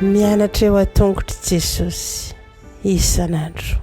Mianatra eo an-tongotr'i Jesosy isan'andro.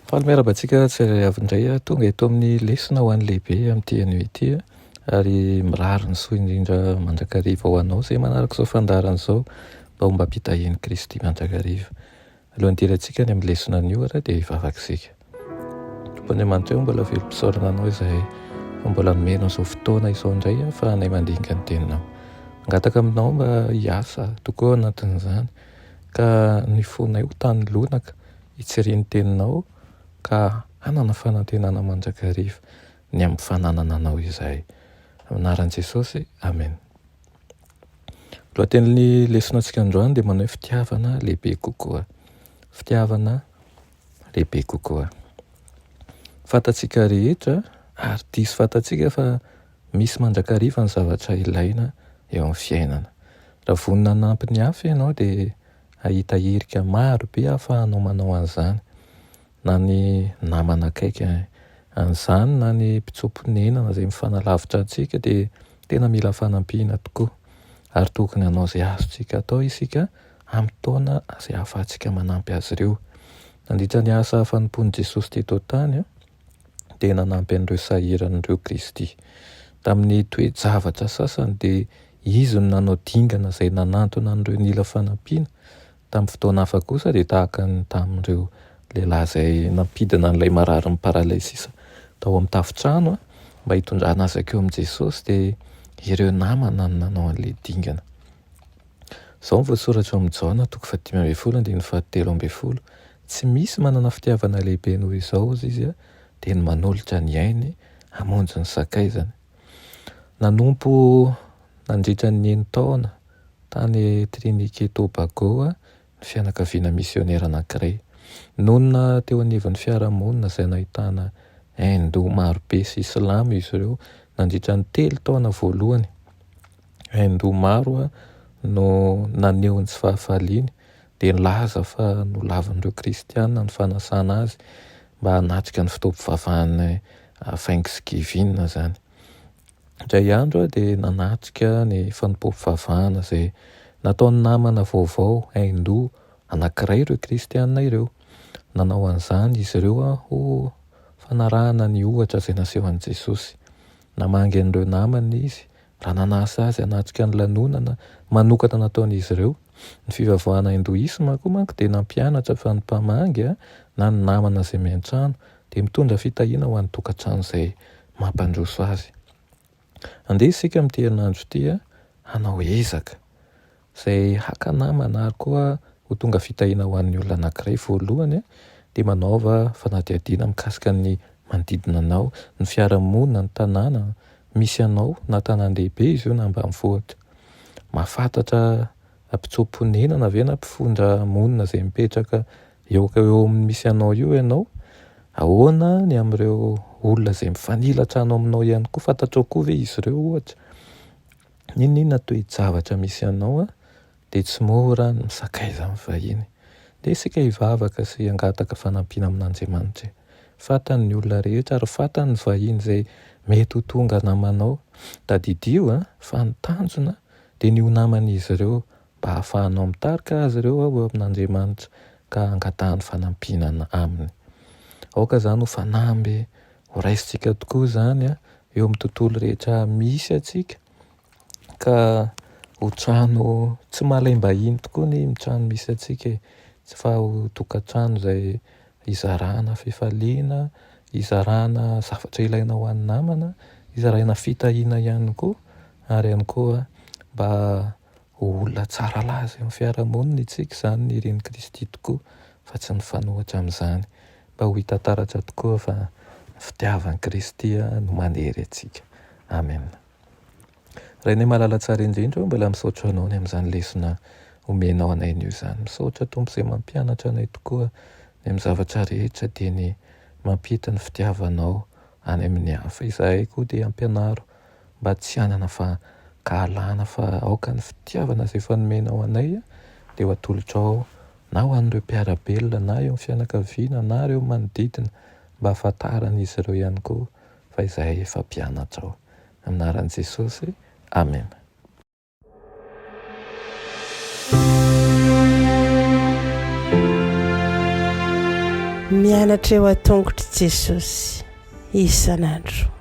Faly miarahaba antsika tsirairay avy indray tonga eto amin'ny lesona ho an'ny lehibe amin'ity anio ity ary mirary ny soa indrindra mandrakariva ho anao izay manaraka izao fandaharana izao mba ho mba-pitahian'i Kristy mandrakariva. Alohan'ny hidirantsika any amin'ny lesona anio ary dia hivavaka isika. Tompo Andriamanitra ô, mbola velom-pisaorana Anao izahay fa mbola nomenao izao fotoana izao indray ahafahanay mandinika ny Teninao. Mangataka Aminao mba hiasa tokoa ao anatin'izany ka ny fonay ho tany lonaka hitsirian'ny Teninao ka hanana fanantenana mandrakariva ny amin'ny fananana Anao izahay. Amin'ny anaran'i Jesosy, Amena. Lohatenin'ny lesona antsika androany dia manao hoe fitiavana lehibe kokoa. Fitiavana lehibe kokoa. Fantatsika rehetra ary diso fantatsika fa misy mandrakariva ny zavatra ilaina eo amin'ny fiainana. Raha vonona hanampy ny hafa ianao dia hahita hirika maro be ahafahanao manao an'izany. Na ny namana akaiky an'izany na ny mpitsoa-ponenana izay mifanalavitra antsika dia tena mila fanampiana tokoa. Ary tokony hanao izay azontsika atao isika amin'ny taona izay ahafahantsika manampy azy ireo. Nandritra ny asa fanompoan'i Jesosy teto an-tany dia nanampy an'ireo sahirana ireo Kristy. Tamin'ny toe-javatra sasany dia Izy no nanao dingana izay nanantona an'ireo nila fanampiana. Tamin'ny fotoana hafa kosa dia tahaka ny tamin'ireo lehilahy izay nampidina an'ilay mararin'ny paralysisa tao amin'ny tafontrano mba hitondrana azy hankeo amin'i Jesosy dia ireo namana no nanao an'ilay dingana. Izao no voasoratra ao amin'ny Jaona toko fahadimy ambin'ny folo andininy fahatelo ambin'ny folo, Tsy misy manana fitiavana lehibe noho izao, hozy izy, dia ny manolotra ny ainy hamonjy ny sakaizany. Nanompo nandritra ny enin-taona tany Trinite Tobago ny fianakaviana misionera anankiray. Nonina teo anivon'ny fiarahamonina izay nahitana Hindou marobe sy Silamo izy ireo nandritra ny telo taona voalohany. Hindou maro no naneho ny tsy fahafaliany dia nilaza fa nolavin'ireo Kristiana ny fanasana azy mba hanatrika ny fotoam-pivavahan'ny Thanksgiving izany. Indray andro aho dia nanatrika ny fanompoam-pivavahana izay nataon'ny namana vaovao Hindou anankiray ireo Kristiana ireo. Nanao an'izany izy ireo ho fanarahana ny ohatra izay nasehon'i Jesosy. Namangy an'ireo namany izy raha nanasa azy hanatrika ny lanonana manokana nataon'izy ireo. Ny fivavahana Hindoisma koa manko dia nampianatra fa ny mpamangy na ny namana izay miantrano dia mitondra fitahiana ho an'ny tokantrano izay mampandroso azy. Andeha isika amin'ity herinandro ity hanao ezaka izay haka namana ary koa ho tonga fitahiana ho an'ny olona anankiray. Voalohany dia manaova fanadihadiana mikasika ny manodidina anao, ny fiarahamonina, ny tanàna misy anao, na tanàn-dehibe izy io na ambanivohitra. Mahafantatra mpitsoa-ponenana ve na mpifindra monina izay mipetraka Eo eo amin'ny misy anao io ianao, ahoana ny amin'ireo olona izay mifanila trano aminao ihany koa, fantatrao koa ve izy ireo ohatra? N'inon'inona toe-javatra misy anao dia tsy mora ny misakaiza amin'ny vahiny. Ndeha isika hivavaka sy hangataka fanampiana amin'Andriamanitra e. Fantany ny olona rehetra ary fantany ny vahiny izay mety ho tonga namanao. Tadidio fa ny tanjona dia ny ho naman'izy ireo mba hahafahanao mitarika azy ireo ho eo amin'Andriamanitra ka hangatahany fanampiana aminy. Aoka izany ho fanamby ho raisintsika tokoa izany eo amin'ny tontolo rehetra misy antsika ka ho trano tsy malaim-bahiny tokoa ny trano misy antsika e, tsy fa ho tokantrano izay hizarana fifaliana, hizarana zavatra ilaina ho an'ny namana, hizarana fitahiana ihany koa ary ihany koa mba Ho olona tsara laza eo amin'ny fiarahamonina isika, izany no irin'i Kristy tokoa fa tsy mifanohitra amin'izany. Mba ho hita taratra tokoa fa ny fitiavan'i Kristy no manery antsika. Amena. Rainay malala tsara indrindra ô, mbola misaotra Anao ny amin'izany lesona omenao anay anio izany. Misaotra Tompo izay mampianatra anay tokoa ny amin'ny zavatra rehetra dia ny mampita ny fitiavanao any amin'ny hafa. Izahay koa dia ampianaro mba tsy hanana fankahalana fa aoka ny fitiavana izay efa nomenao anay dia ho atolotrao na ho an'ireo mpiara-belona na eo amin'ny fianakaviana na ireo manodidina mba hahafantaran'izy ireo ihany koa fa izahay efa mpianatrao. Amin'ny anaran'i Jesosy, amena. Mianatra eo an-tongotr'i Jesosy isan'andro.